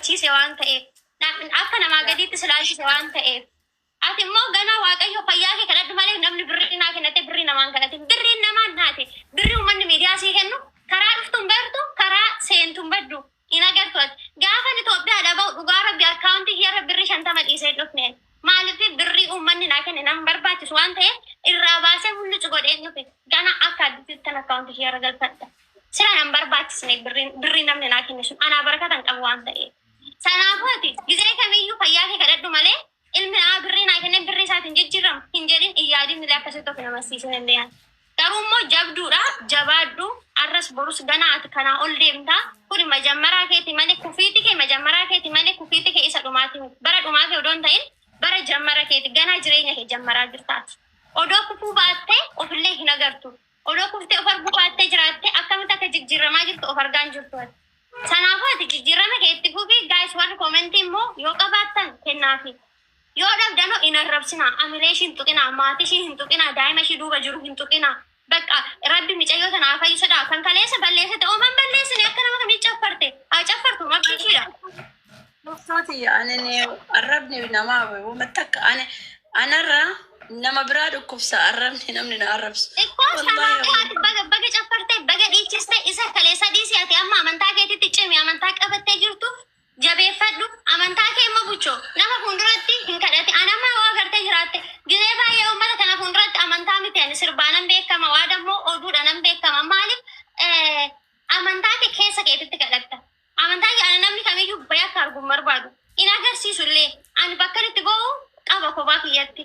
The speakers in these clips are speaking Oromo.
tuffachiise waan ta'eef. Akka namaa gadiitti si laalchise waan ta'eef. Ati immoo ganaa Waaqayyo fayyaa kee kadhadhu malee namni birrii naa kennate birrii namaan kadhatin. Birriin namaan naate. Birrii uummanni miidiyaa sii kennu karaa dhuftu hin beektu karaa seentu hin baddu. Hin agartu ati. Gaafan Itoophiyaadha ba'u dhugaa rabbi akkaawuntii kiyyarra birrii 50 dhiisee hin dhufne. Maaliif birrii uummanni naa kenne nan barbaachisu waan ta'eef irraa baasee hullucu godheen dhufe. Ganaa akka addisitti akkaawuntii kiyyarra galfadha. Sila nan barbaachisne birrii namni naa kenne sun anaa barakata hin qabu waan ta'eef. Sanaafuu ati gizee kamiyyuu fayyaa kee kadhadhu malee ilmi namaa birrii naa kennee birrii isaatiin jijjiirama hin jedhin hin yaadin illee akkasitti of hin amansiisin illee ani. Garuu immoo jabduudha jabaadhu arras borus ganaa ati kanaa ol deemta kuni majammaraa keeti malee kufiiti kee majammaraa keeti malee kufiiti kee isa dhumaati miti. Bara dhumaa kee odoo hin ta'in bara jammara keeti ganaa jireenya kee jammaraa jirta ati. Odoo kufuu baattee ofillee hin agartu. Odoo kuftee of arguu baattee jiraattee akkamitti akka jijjiirramaa jirtu of argaa hin jirtu ati. Sanaafuu ati jijjiirrama kee itti fufi guys warri comment immoo yoo qabaattan kennaafi. Yoo dhabdanoo hin arrabsinaa, amilee ishii hin tuqinaa, maatii ishii hin tuqinaa, daa'ima ishii duuba jiru hin tuqinaa. Bakka rabbi micayyoo tana haa fayyisudha. Kan kaleessa balleessite ooman balleessine akka nama kamii caffarte haa caffartu mabti ishiidha. Muftooti ani arrabni namaa wama takka ani anarra nama biraa dhukkubsa arrabni namni na arrabsu. Xiqqoo Wallaahi sanaafuu ati baga baga caffartee baga dhiichiste isa kaleessa dhiisi ati amma amantaa keetitti cimi amantaa qabattee jirtu jabeeffadhu amantaa kee immoo buchoo nama fuulduratti hin kadhati an amma yoo agartee jiraatte gizee baay'ee uummata kana fuulduratti amantaa miti ani sirbaanan beekama waa dammoo oduudhanan beekama maaliif amantaa kee keessa keetitti kadhatta Amantaa kiyya ana namni kamiyyuu bayee akka argu hin barbaadu. Hin agarsiisu illee. Ani bakkan itti boo'u qaba kophaa kiyyatti.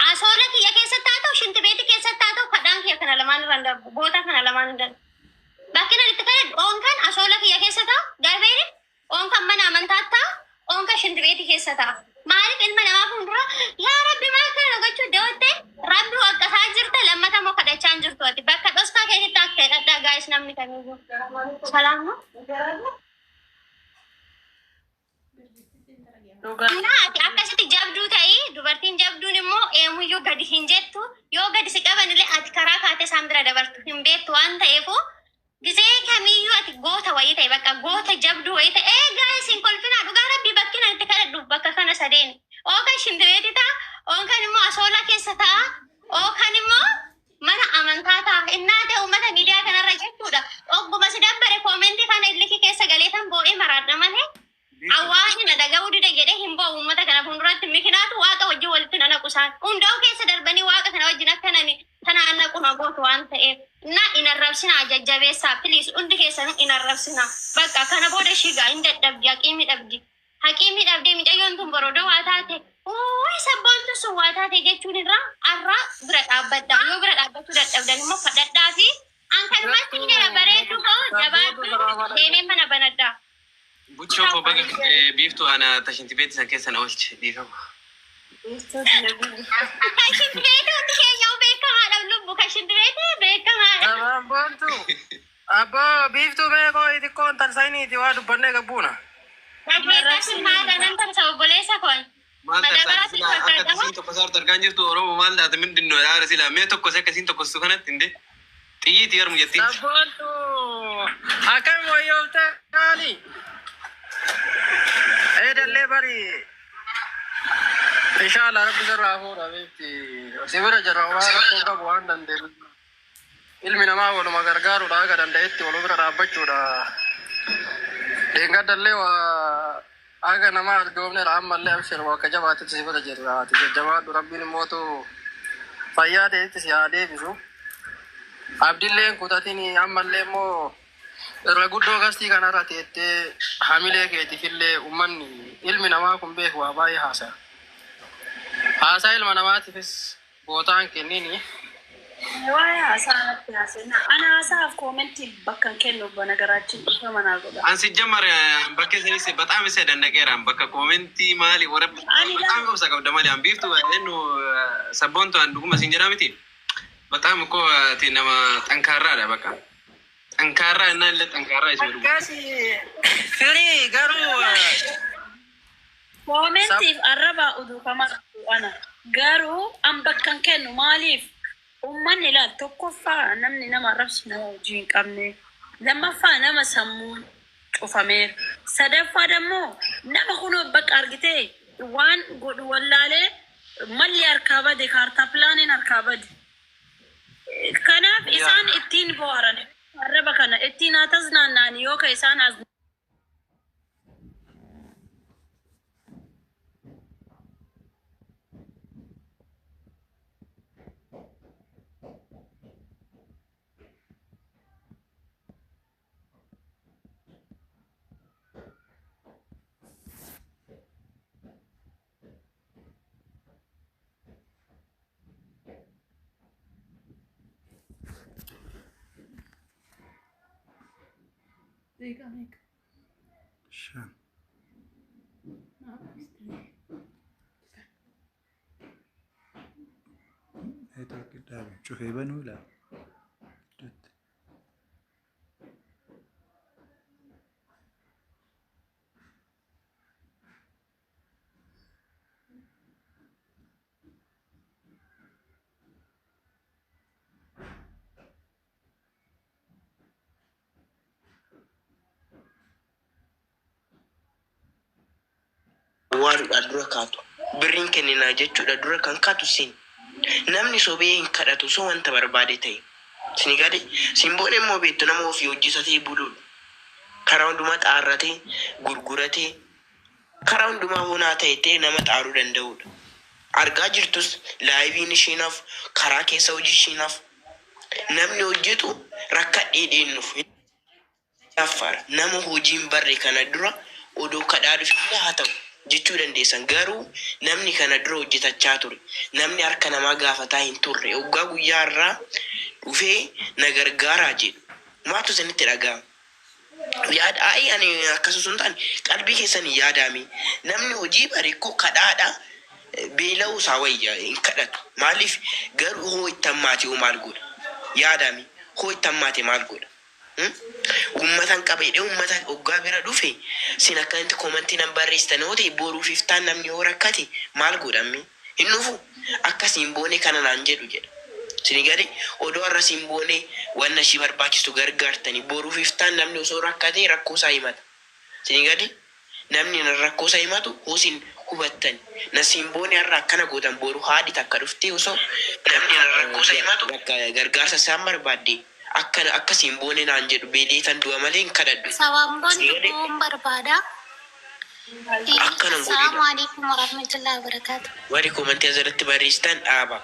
Asoola kiyya keessatti haa ta'u, shintibeetii keessatti haa ta'u, kadhaan kiyya kana lamaan irra hin darbu. Bootaa kana lamaan hin darbu. Bakki ani itti kadhadhu oonkan asoola kiyya keessa ta'a, garbeeni oonkan mana amantaa ta'a, oonkan shintibeetii keessa ta'a. Maaliif ilma namaa fuuldura yaa Rabbi maal kana na gochuu dootte Rabbi waqqasaa jirta lammata immoo kadhachaa hin jirtu ati bakka dhoskaa keetitti akka hidhadhaa gaa'is namni kamiyyuu. Salaam moo? Dhugaa. Innaa ati akkasitti jabduu ta'ii dubartiin jabduun immoo eenyuyyuu gadi hin jettu yoo gadi si qaban illee ati karaa kaatee isaan bira dabartu hin beektu waan ta'eefu Gizee kamiyyuu ati goota wayii ta'e bakka goota jabduu wayii ta'e ee guys hin kolfinaa dhugaa rabbii bakki nan itti kadhadhu bakka kana sadeen ookan shintibeeti ta'a ookan immoo asoolaa keessa ta'a ookan immoo mana amantaa ta'a innaa ta'e uummata miidiyaa kanarra jechuudha ogguma si dabbare koomentii kana illikii keessa galeetan boo'ee maraadha malee Hawaasni na dhaga'uu dide jedhee hin boo'u uummata kana fuulduratti mikinaatu waaqa wajjin walitti na naqu isaan hundaa'u keessa darbanii waaqa kana wajjin akka nani tanaan naqu na gootu waan ta'eef na hin arrabsinaa jajjabeessaa please hundi keessanuu hin arrabsinaa bakka kana booda ishii gaa hin dadhabdi haqiimii dhabdi haqiimii dhabdee micayyoon tun borodoo waa taate uuyi sabboontu sun waa taate jechuun irraa arraa bira dhaabbadhaa yoo bira dhaabbachuu dadhabdan immoo kadhadhaa fi an kanumatti hin jedha bareedduu koo jabaadhu deemee mana banadhaa. Buchoo koo baga biiftuu ana ta shintibeetii san keessa na oolche dhiifama. Biiftuu tiyya gubi. Kan shintibeetii hundi keenya beekamaadha lubbu kan shintibeetii beekamaadha. Sabaan boontu. Abboo biiftuu mee koo xiqqoon tarsayiniiti waa dubbannee gabbuuna. Dhageettaa sun haadha nan tarsa obboleessa koon. Maal tarsaati Madabaraa silaa akka fakkaata isiin tokko saartu argaan jirtu Oromoo maal taate mindinno yaara silaa mee tokko akka isiin tokkostu kanatti hinde xiyyiiti yarmu jettiin. Sabboontu akkam wayyoofte qaali. Eedallee bari inshallah rabbi sirraa fuudha beekti. Si bira jirra waan rakkoo qabu waan dandeenyu. Ilmi namaa waluma gargaaruudha haga danda'etti wal bira dhaabbachuudha. Dheengaddallee waa haga namaa arjoomneera ammallee abshir bakka jabaatutti si bira jirra. Ati jajjabaadhu rabbiin immootu fayyaa ta'etti si haa deebisu. Abdilleen kutatin ammallee immoo irra guddoo gastii kanarra teettee hamilee keetifillee ummanni ilmi namaa kun beeku waa baay'ee haasaya. Haasaa ilma namaatiifis bootaan kennini. Waa'ee haasaa natti haasa'ina. Ana haasaaf koomentii bakka hin kennu banagaraachin dhiifama naa godha. An sijjamar bakkee sanis bataam isa dandaqeeraan bakka koomentii maali warra Ani bataam laa obsa qabda maali an biiftu ennu sabboontu an dhuguma sin jedhaa miti bataam ko ati nama xankaarraadha bakka xankaarraa innaan illee xankaarraa isuma dhuguma. Akkasi firii garuu sab Koomentiif arrabaa uduufamaa qabdu ana. Garuu an bakka hin kennu maaliif ummanni ilaal tokkoffaa namni nama arrabsu nama hojii hin qabne lammaffaa nama sammuun cufameera sadaffaa dammoo Nama kunoo bakka argitee waan godhu wallaalee malli harkaa bade, kaartaa pilaaniin harkaa bade. Kanaaf isaan ittiin bohaaran, arraba kana ittiin haa taznaanna'an yoo ka isaan as 5. Neetwoorkii dhaabe cufee banuu laa. Gidduutti. Awwaaluudha dura kaatu. Birriin kenninaa jechuudha dura kan kaatu sin. Namni sobee hin kadhatu osoo wanta barbaade ta'e. Sini gadi simboon immoo beektu nama ofii hojjetatee buluudha. Karaa hundumaa xaarratee gurguratee karaa hundumaa honaa ta'e ta'e nama xaaruu danda'udha. Argaa jirtus laayiviin isheenaaf karaa keessa hojii isheenaaf namni hojjetu rakkadhee dheennuuf. Affaar nama hojii hin barre kana dura odoo kadhaa dhufe haa ta'u jechuu dandeessan, garuu namni kana dura hojjetachaa ture, namni harka namaa gaafataa hin turre, hoggaa guyyaa irraa dhufee na gargaaraa jedhu maaltu isinitti dhaga'ama? Yaada ayi ani akkas osoo hin taane qalbii keessan hin yaadaami. Namni hojii bare koo kadhaadha beela'uu isaa wayya, hin kadhatu. Maaliif garuu hoo itti hammaate hoo maal godha? Yaadami, hoo itti hammaate maal godha? Uummatan qaba jedhee uummata hoggaa bira dhufe sin akkanatti koomantii nan barreessitan yoo ta'e, boruuf iftaan namni yoo rakkate maal godhammi? Hin dhufu akka siin boone kana naan jedhu jedha. Sini gadi odoo har'a siin boone wanna ishii barbaachistu gargaartanii, boruuf iftaan namni osoo rakkate rakkoo isaa himata. Sini gadi namni rakkoo isaa himatu hoo sin hubattani. Na siin boone har'a akkana gootan, boru haadhi takka dhuftee osoo namni rakkoo isaa himatu gargaarsa isaan barbaadde akka akka siin boone naan jedhu beeleetan du'a malee hin kadhadhu. Sabaan boontu bu'uun barbaada. Akkana hin Assalamu godhina. alaikum warahmatullahi wabarakatuh. Warri koomantii asirratti barreessitan dhaaba.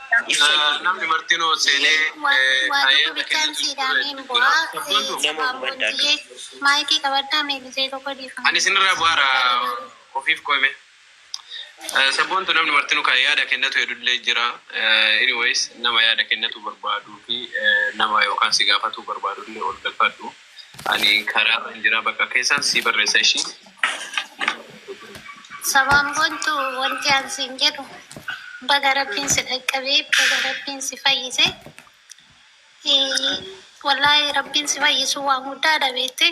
Namni martinuu seenee Waa tokko hayyeema bichaan kennatu siidhaameen bu'aa. Sabboontu. Nama Sabaan hubadhaa. boontiyyee maayikii qabadhaa meelisee tokko dhiifama. Ani isinirraa bu'aara ofiif qo'ime. Sabboontu, namni martinuu kan yaada kennatu hedduullee jira. Anyways, nama yaada kennatu barbaaduu fi nama yookaan si gaafatu barbaadu illee ol galfadhu. Ani karaa irra jira, bakka keessaan si barreessa ishii. Sabaan boontu, wanti ani siin jedhu, baga Rabbiin si dhaqqabee, baga Rabbiin si fayyise. Wallaahi Rabbiin si fayyisu waan guddaadha beekte.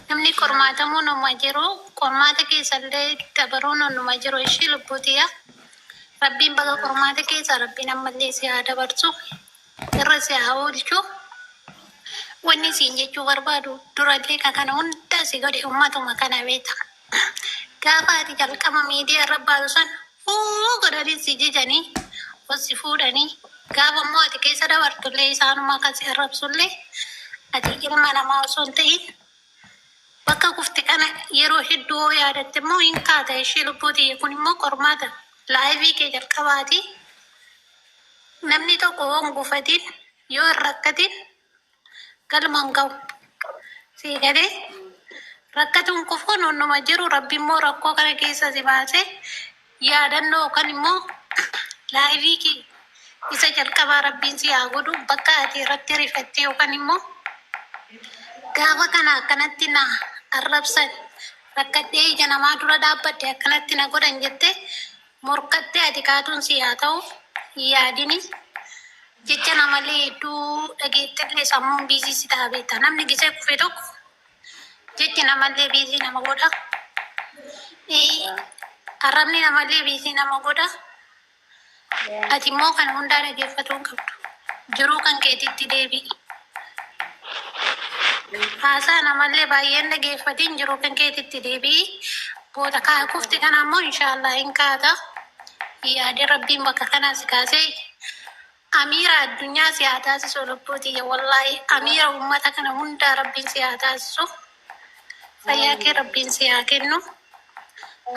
Namni qormaatamuun numa jiru, qormaata keessallee dabaruun numa jiru ishii lubbuutiya. Rabbiin baga qormaata keessa Rabbiin ammallee si haa dabarsu, irra si haa oolchu. Wanni siin jechuu barbaadu, durallee ka kana hunda si godhe ummatuma kana beekta. Gaafa ati jalqaba miidiyaa irra baatu san huu godhanii si jijanii ol si fuudhanii, gaafa immoo ati keessa dabartullee isaanuma kan si arrabsullee, ati ilma namaa osoo hin ta'in bakka kufte kana yeroo hedduu yoo yaadatte immoo hin kaata ishee lubbuuti. Kun immoo qormaata laayivii kee jalqabaati. Namni tokko yoo hin gufatin, yoo hin rakkatin galma hin ga'u. Sii galee, rakkatuun kufuun hunduma jiru. Rabbi immoo rakkoo kana keessa si baasee yaadannoo yookaan immoo laayivii kee isa jalqabaa Rabbiin si haa godhu. Bakka ati irratti rifattee yookaan immoo gaafa kana akkanatti na arrabsan, rakkadhee ija namaa dura dhaabbadhe akkanatti na godhan jettee morkattee ati kaatuun si haa ta'u yaadini. Jecha namallee hedduu dhageettillee sammuun busy si ta'a beekta. Namni gisee kufe tokko jechi namallee busy nama godha. Arrabni namallee busy nama godha. Ati immoo kana hundaa dhageeffatuu hin qabdu. Jiruu kan keetitti deebi'i. Haasaa namallee baay'een dhageeffatiin, jiruu kan keetitti deebi'i. Booda kaa kufti kana ammoo inshaallah hin kaata. Yaadee Rabbiin bakka kanaa si kaasee amiira addunyaa si haa taasisu lubbuu tiyya wallaahi amiira uummata kana hundaa Rabbiin si haa taasisu. Fayyaa kee Rabbiin si haa kennu.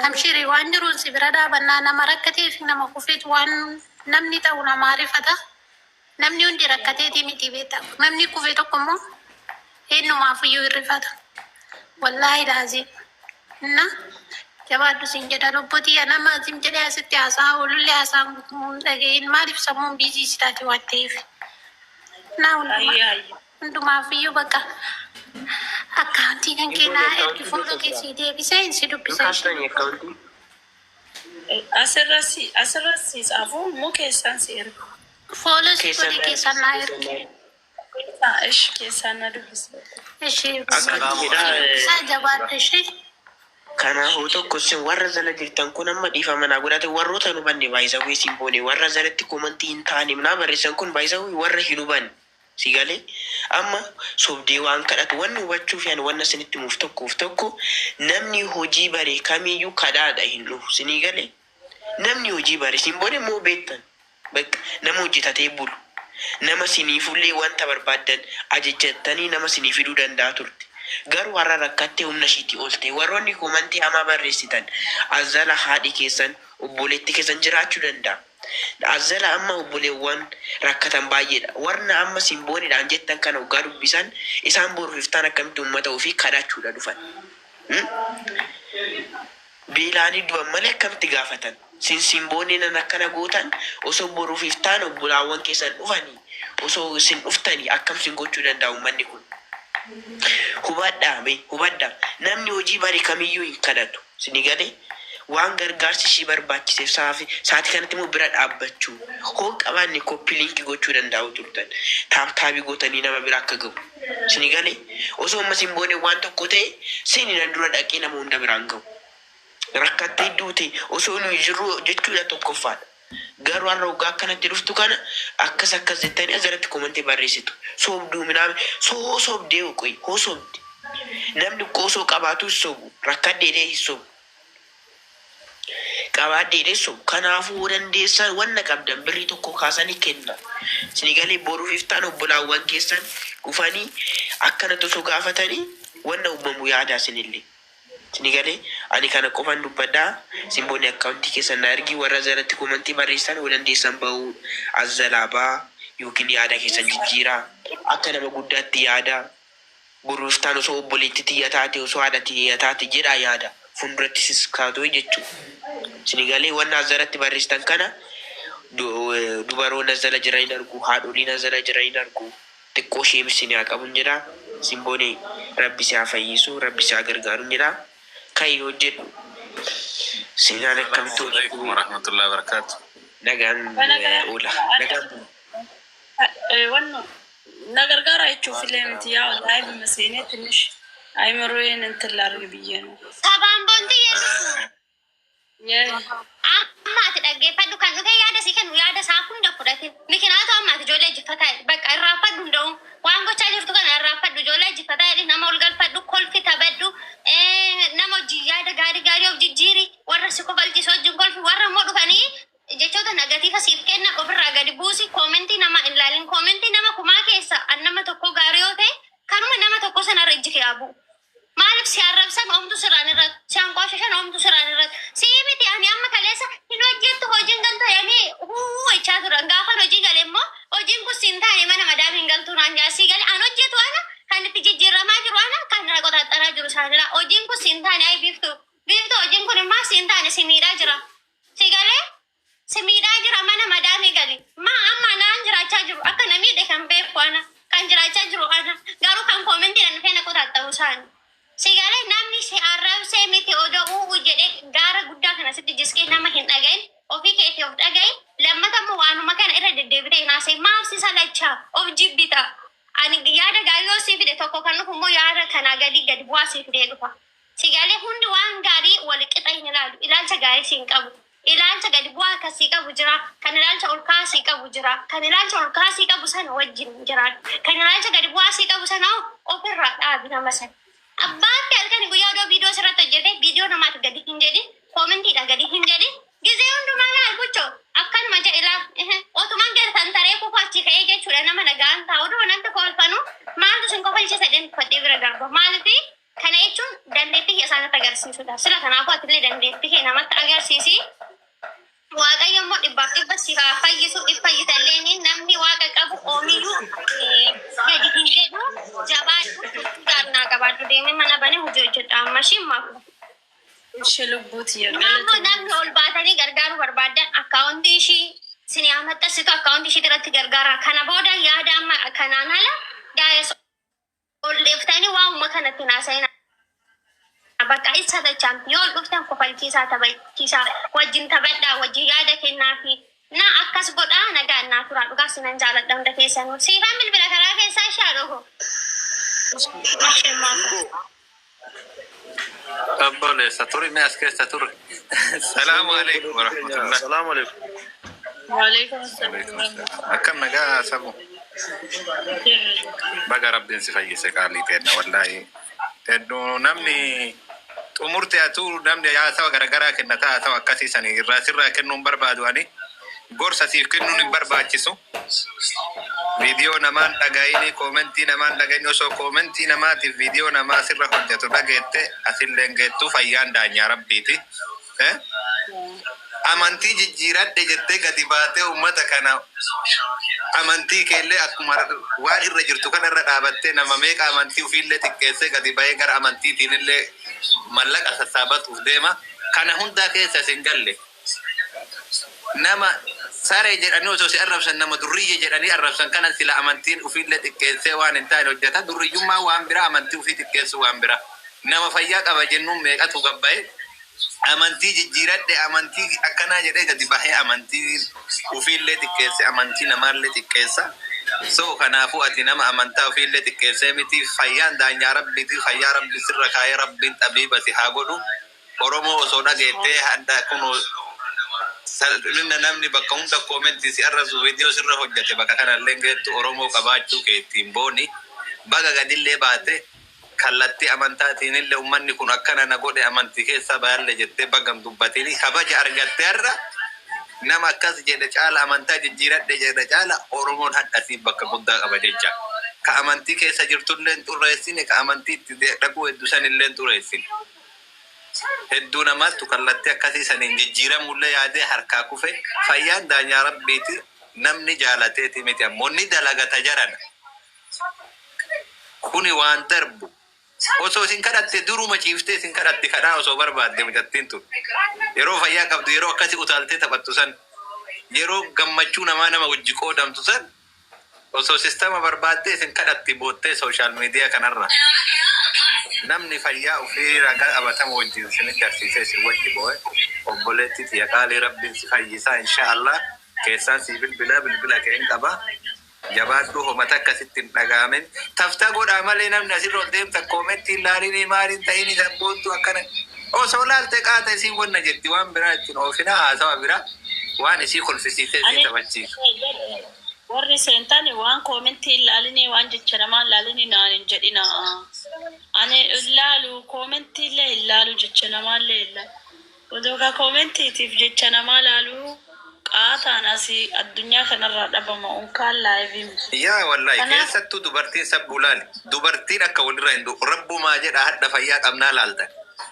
Amshirii waan jiruun si bira dhaabannaa nama rakkatee fi nama kufeet waan namni ta'u namaa rifata. Namni hundi rakkateetii miti beekta. Namni kufe tokko immoo eenyumaaf iyyuu hin rifata. Wallaahi laazim. Na jabaadhu siin jedha lubbuu tiyya nama zim jedhee asitti haasa'aa oolullee haasa'aan hin dhaga'iin maaliif sammuun busy si taate waan ta'eef. Na hundumaa Ayya ayya. hundumaaf iyyuu bakka akkaawuntii kan kee Simboon naa ergi akkaawuntii fuula keessa kee jira. sii deebisee si Hin dubbisa ishee. kaastanii akkaawuntii? Asirra si tsaafu immoo keessaan si erga. Follow si Keessan godhe na keessaan naa keessan ergi. na ergi. Ish keessaan na dubbisa. Ishee Akkas Assalaamu jedha alaikum. isaa jabaadhu ishee. Kanaafuu tokko isin warra jala jirtan kun amma dhiifama naa godhate warroota hin hubanne baay'isawwee siin boone warra jalatti komantii hin taane naa barreessan kun baay'isawwee warra hin hubanne si galee amma sobdee waan kadhatu wanni hubachuuf yaan wanna isinitti himuuf tokkoof tokko namni hojii bare kamiyyuu kadhaadha hin dhufu sinii galee namni hojii bare siin boone immoo beektan bakka nama hojjetatee bulu nama siniifullee wanta barbaaddan ajajjattanii nama sinii fiduu danda'a turte. Garuu har'a rakkattee humna ishiitii ol ta'e warroonni komantii hamaa barreessitan azzala haadhi keessan obboleetti keessan jiraachuu danda'a. Azzala amma obboleewwan rakkatan baay'eedha. Warra amma simboonidhaan jettan kana hoggaa dubbisan isaan boruuf iftaan akkamitti uummata ofii kadhachuudha dhufan. Hmm? Beelaanii du'an malee akkamitti gaafatan? Sin simboonni nan akkana gootan osoo boruuf iftaan obbolaawwan keessan dhufanii osoo isin dhuftanii akkam sin gochuu danda'a uummanni kun? Hubadhaa mee hubadhaa namni hojii bare kamiyyuu hin kadhatu sini galee waan gargaarsi ishii barbaachiseef saafi sa'aatii kanatti immoo bira dhaabbachuu hoo qabaanne copy link gochuu danda'u turtan tap tap gootanii nama bira akka gahu sini galee osoo amma simboonee waan tokko ta'e sini nan dura dhaqee nama hunda biraan gahu rakkattee duute osoo nuyi jirru jechuudha tokkoffaadha. Garuu har'a waggaa akkanatti dhuftu kana akkas akkas jettanii asirratti komantii barreessitu. Sobduu minaan soo sobdee qoy hoo sobde. Namni osoo qabaatu hin sobu rakkadheedhee hin sobu. Qabaadheedhee sobu. Kanaafuu dandeessan wanna qabdan birrii tokko kaasanii kenna. Sinigalee boruuf iftaan obbolaawwan keessan dhufanii akkanatti osoo gaafatanii wanna uumamu yaadaa isinillee. Sinigalee ani kana qofan dubbadhaa simboonni akkaawuntii keessan na ergi warra jalatti komantii barreessan hoo dandeessan bahuu as jalaa baa yookiin yaada keessan jijjiiraa akka nama guddaatti yaada boruuf iftaan osoo obboleetti tiyya taate osoo haadha tiyya taate jedhaa yaada fuulduratti sis kaatoo jechuudha. Sinigalee wanna as jalatti barreessitan kana dubaroonni as jala jiran hin argu haadholiin as jala jiran hin argu xiqqoo ishee isin haa qabun jedha simbooni rabbi si haa fayyisu rabbi si haa gargaaru jedha kai hojjedhu seenaan Assalamu akkamitti alaikum warahmatullahi wabarakatuh. Nagaan oola nagaan bula. Wanno na gargaara jechuuf illee miti yaa wallaahi bima seenee ትንሽ አይምሮዬን እንትን ላድርግ ብዬ ነው። Sabaan boonti yesuus amma ati dhaggeeffadhu kan dhufee yaada sii kennu yaada isaa hunda fudhate. Mikinaatu amma ati ijoollee jiffataa bakka irraanfadhu hunda'u waan gochaa jirtu kana irraanfadhu ijoollee jiffataa jedhi nama ol galfadhu kolfi taphadhu nama hojii yaada gaarii gaarii of jijjiiri warra si kofalchiisu wajjin kolfi warra immoo dhufanii jechoota negative siif kenna ofirraa gadi buusi koomentii nama hin ilaalin koomentii nama kumaa keessa an nama tokko gaarii yoo ta'e kanuma nama tokko sanarra ijji kee haa bu'u. Maaliif si arrabsan oomtu siraan irratti si hanqooshishan oomtu siraan irratti si miti ani amma kaleessa hin hojjettu hojiin galtu jedhanii huu jechaa turan gaafan hojii gale immoo hojiin kun siin taane mana madaam hin galtu naan jaa sii gale an hojjetu ana kan itti jijjiiramaa jiru ana kan na qoxaxaraa jiru isaanidha hojiin kun siin taane ay biiftu biiftu hojiin kun immoo siin taane si miidhaa jira si galee si miidhaa jira mana madaamii gali ma amma naan jiraachaa jiru akka na miidhe kan beeku ana kan jiraachaa jiru ana garuu kan koomentiidhaan dhufee na qoxaxaru isaani. Sigalee namni si arrabsee miti odoo u'u jedhee gaara guddaa kana sitti jiskee nama hin dhagahin ofii keetii of dhagahin lammata immoo waanuma kana irra deddeebitee hin haasa'in maaf si salachaa of jibbita. Ani yaada gaarii yoo sii fide tokko kan dhufu immoo yaada kanaa gadi gadi bu'aa sii fidee dhufa. Sigalee hundi waan gaarii wal qixa hin ilaalu ilaalcha gaarii siin qabu. Ilaalcha gadi bu'aa akkasii qabu jira. Kan ilaalcha ol kaasii qabu jira. Kan ilaalcha ol kaasii qabu sana wajjin jiraadhu. Kan ilaalcha gadi bu'aa sii qabu sana ofirraa dhaabi nama sana. Abbaan kee halkan guyyaa odoo viidiyoo sirratti hojjete viidiyoo namaati gadi hin isaanitti agarsiisudha. Sila kanaafuu atillee dandeettii kee namatti agarsiisi. Waaqayyo immoo dhibbaaf dhibba si haa fayyisu, fayyita illee. Namni waaqa qabu oomiyyuu gadi hin jedhu. Jabaadhu, turtii gaariin qabaadhu, deemee mana banee hojii hojjedha amma ishii maaf. Ishee lubbuuti. Namni namni ol baatanii gargaaruu barbaadan akkaawuntii ishii sinii haa maxxansitu, akkaawuntii ishii irratti gargaara. Kana booda yaada amma kanaan ala gaa'es ol dheeftanii waa'uma kanatti haasa'ina. Bakka isa dachaan yoo ol dhuftan kofalchiisaa, taphachiisaa, wajjin taphadhaa, wajjin yaada kennaafi. Na akkas godhaa, nagaa naa turaa, dhugaa sinan jaaladha hunda keessanuu. Siifaan bilbila karaa keessaa ishaa dhugu. Obboleessa turi, mee as keessa turi. Salaamu alaikum warahmatullah. Salaamu alaikum. Waalaikum salaam. Akkam nagaa sabu? Baga Rabbiin si fayyise, qaalii teenna, wallaahi. Hedduu namni xumurte atuu namni haasawa garagaraa kennata, haasawa akkasii sanii irraa sirraa kennuun barbaadu, ani gorsa siif kennuun hin barbaachisu. Viidiyoo namaan dhaga'ini, koomentii namaan dhaga'ini, osoo koomentii namaatiif viidiyoo namaa sirra hojjetu dhageette asillee geettuu. Fayyaan daanyaa Rabbiiti. Eh? Amantii jijjiiradhe jettee gadi baatee uummata kana amantii keellee akkuma waan irra jirtu kana irra dhaabattee, nama meeqa amantii ofiillee xiqqeessee gadi bahee gara amantiitiin illee mallaqa sassaabatuuf deema. Kana hundaa keessa isin galle. Nama saree jedhanii osoo si arrabsan, nama durriyye jedhanii arrabsan kana sila amantiin ofiillee xiqqeessee waan hin taane hojjeta. Durriyyummaa waan biraa, amantii ofii xiqqeessuu waan biraa. Nama fayyaa qaba jennuun meeqatu gabbaa'e amantii jijjiiradhe, amantii akkanaa jedhee gadi bahee amantii ofiillee xiqqeesse, amantii namaallee xiqqeessa. So kanaafuu ati nama amantaa ofiillee xiqqeessee miti, fayyaan daanyaa Rabbiiti, fayyaa Rabbi sirra kaayee, Rabbiin xabiiba si haa godhu. Oromoo osoo dhageettee hadda kunoo salphina namni bakka hunda koomentii si arrasu, viidiyoo sirra hojjete, bakka kanallee geettu. Oromoo qabaachuu keettiin booni. Baga gadillee baate, kallattii amantaatiin illee uummanni kun akkana na godhe, amantii keessaa bayalle jettee bagam dubbatini, kabaja argatte. Har'a nama akkas jedhe caala, amantaa jijjiiradhe jedhe caala, Oromoon hadhasii bakka guddaa qaba jecha. Ka amantii keessa jirtullee hin xurreessine, ka amantii itti dhaquu hedduu sanillee hin xurreessine. Hedduu namaattu kallattii akkasii saniin jijjiiramullee yaadee harkaa kufe. Fayyaan daanyaa Rabbiiti, namni jaalateeti miti, ammoo ni dalagata jarana. Kuni waan darbu. Osoo isin kadhatte, duruma ciiftee isin kadhatte, kadhaa osoo barbaadde mucattiin tun. Yeroo fayyaa qabdu, yeroo akkasii utaaltee taphattu san, yeroo gammachuu namaa nama wajji qoodamtu san, osoo sistama barbaaddee isin kadhatti boottee social media kanarra. Namni fayyaa ofii ragaa qabatama wajjin isinitti agarsiisee isin wajji boo'e, obboleetti tiyya qaalii, Rabbiin si fayyisaa insha Allah. Keessaan si bilbila, bilbila kee hin qaba. Jabaadhu, homata akkasitti hin dhaga'amin. Tafta godhaa malee namni asirra ol deemta koomentii ilaalini maaliin ta'ini sabboontu akkana. Osoo laalte qaata isiin wanna jetti, waan biraa ittiin oofina, haasawa biraa waan isii kolfisiisee isii taphachiisu. Warri seentan waan koomentii ilaalinii, waan jecha namaa ilaalinii naan hin jedhina. Ani ilaalu, koomentii illee ilaalu, jecha namaa illee ilaalu. Odoo ka koomentiitiif jecha namaa laalu qaataan asii addunyaa kanarraa dhabama unkaan laayivii miti. Yaa wallahi. Kanaaf keessattuu dubartiin sabbuu laali. Dubartiin akka walirra hin du'u. Rabbumaa jedha, hadha fayyaa qabnaa laaltan.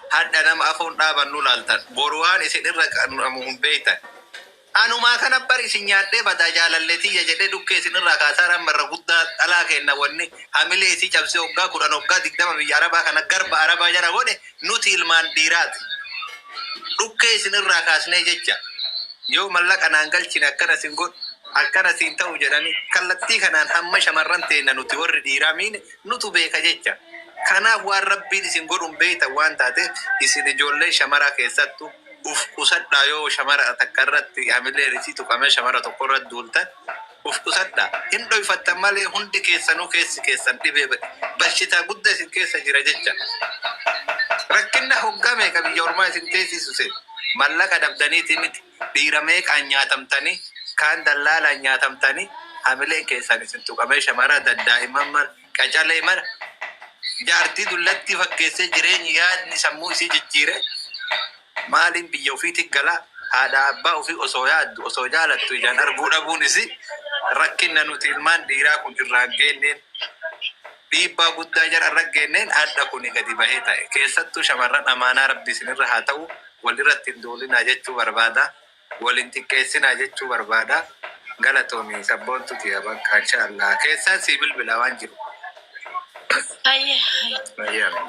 Hadha nama afoon dhaabannu laaltan. Boru waan isin irra qabu hin beektan. Anumaa kana bar isin nyaadhee badaa jaalallee tiyya jedhee dhukkee isin irraa kaasaa rammarra guddaa dhalaa kenna, wanni hamilee isii cabsee waggaa 10, waggaa 20 biyya arabaa kana garba arabaa jala godhe nuti ilmaan dhiiraati. Dhukkee isin irraa kaasnee jecha yoo mallaqa naan galchine akkana isin godhu, akkana siin ta'u jedhanii, kallattii kanaan hamma shamarran teenna nuti warri dhiiraa miine nutu beeka jecha. Kanaaf waan Rabbiin isin godhuun beektan waan taateef, isin ijoollee shamaraa keessattuu uf qusadhaa. Yoo shamara takka irratti hamilee isii tuqamee shamara tokko irratti duultan, uf qusadhaa. Hin dhoyfattan malee hundi keessanuu keessi keessan dhibee bashitaa guddaa isin keessa jira jecha. Rakkinna hoggaa meeqa biyya ormaa isin teessisu seen mallaqa dhabdaniiti miti, dhiira meeqaan nyaatamtanii, kaan dallaalaan nyaatamtanii, hamileen keessan isin tuqamee shamara daddaa'iman mara qacalee mara jaartii dullattii fakkeessee jireenyi yaadni sammuu isii jijjiire, maaliin biyya ofiitti galaa, haadha abbaa ofii osoo yaaddu, osoo jaalattu ijaan arguu dhabuun isi rakkinna nuti ilmaan dhiiraa kun irraa geenneen. Dhiibbaa guddaa jara irra geenneen adda kuni gadi bahee ta'e. Keessattuu shamarran amaanaa rabbi isinirra haa ta'u walirratti hin duulinaa jechuu barbaada. Wal hin xiqqeessinaa jechuu barbaada. Galatoomi sabboontu tiya bakka inshallah. Keessaan sii bilbila waan jiru. Ayyee. Ayyaa.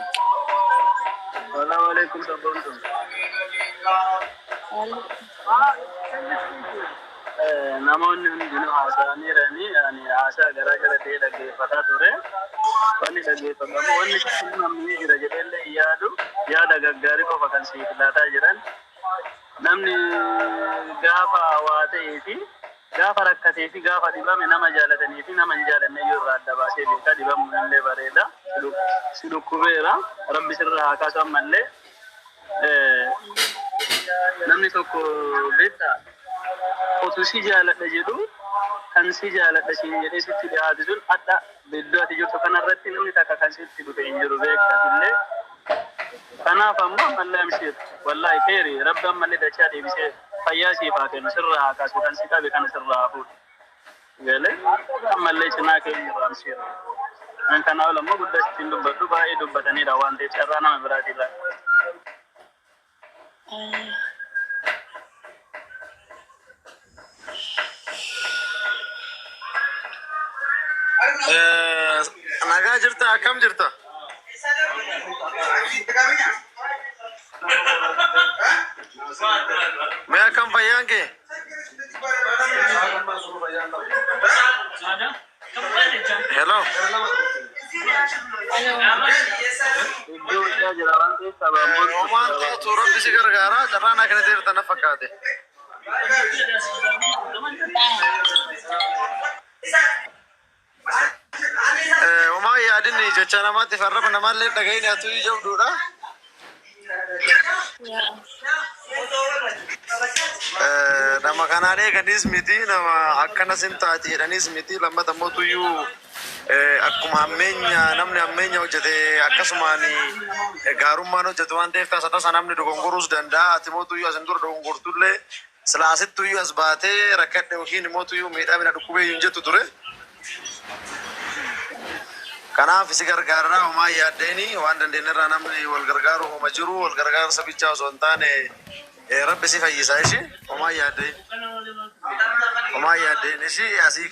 Salaamu alaikum sabboontu. Namoonni hundinuu haasa'aniiranii ani haasaa garaa gara ta'e dhaggeeffataa ture. Wanni dhaggeeffatamu wanni namni jira jedheellee hin yaadu yaada gaggaarii qofa kan siif laataa jiran. Namni gaafa waa ta'ee fi gaafa rakkatee fi gaafa dhibame nama jaalatanii fi nama hin jaalanne iyyuu irraa adda baasee beeka. Dhibamuun illee bareeda. Si dhukkubeera. Rabbi sirraa haa kaasu ammallee. Namni tokko beektaa otuu si jaaladha jedhu kan si jaaladha siin jedhee sitti dhiyaatu sun adda iddoo ati jirtu kanarratti namni takka kan sitti dhufe hin jiru beektatillee. Kanaaf ammoo ammallee amshiir wallaahi feeri rabbi ammallee dachaa deebisee fayyaa siif haa kennu sirraa haa kaasu kan si qabe kana sirraa haa fuudhu. Galee ammallee cinaa keenya irraa amshiir. Kan kanaa ol ammoo guddaa sittiin dubbadhu baay'ee dubbataniidha waan ta'eef carraa nama biraatiin laata. Nagaa jirta akkam jirta? Mee akkam fayyaan kee? Hello. Iddoo guddaa jira waan ta'eef sabaan Homaan taatu rabbi si gargaara carraan akkana ta'eef tana fakkaate. Homaa yaadinni jecha namaatti farraba namaallee dhaga'in atu jabduudha. Nama kanaan eeganis miti nama akkanas hin taati jedhanis miti lammata mootuyyuu akkuma hammeenya namni hammeenya hojjete akkasumaan gaarummaan hojjetu waan ta'eef tasa tasa namni dogongoruus danda'a ati mootuyyuu asin dura dogongortullee sila asittuyyuu as baatee rakkadhe yookiin mootuyyuu miidhamina dhukkubee hin jettu ture. Kanaaf si gargaarraa homaa yaaddeeni waan dandeenyerraa namni wal gargaaru homa jiru wal gargaarsa bichaa osoo hin taane rabbi si fayyisa ishi homaa yaaddeen. Homaa yaaddeen ishi asii.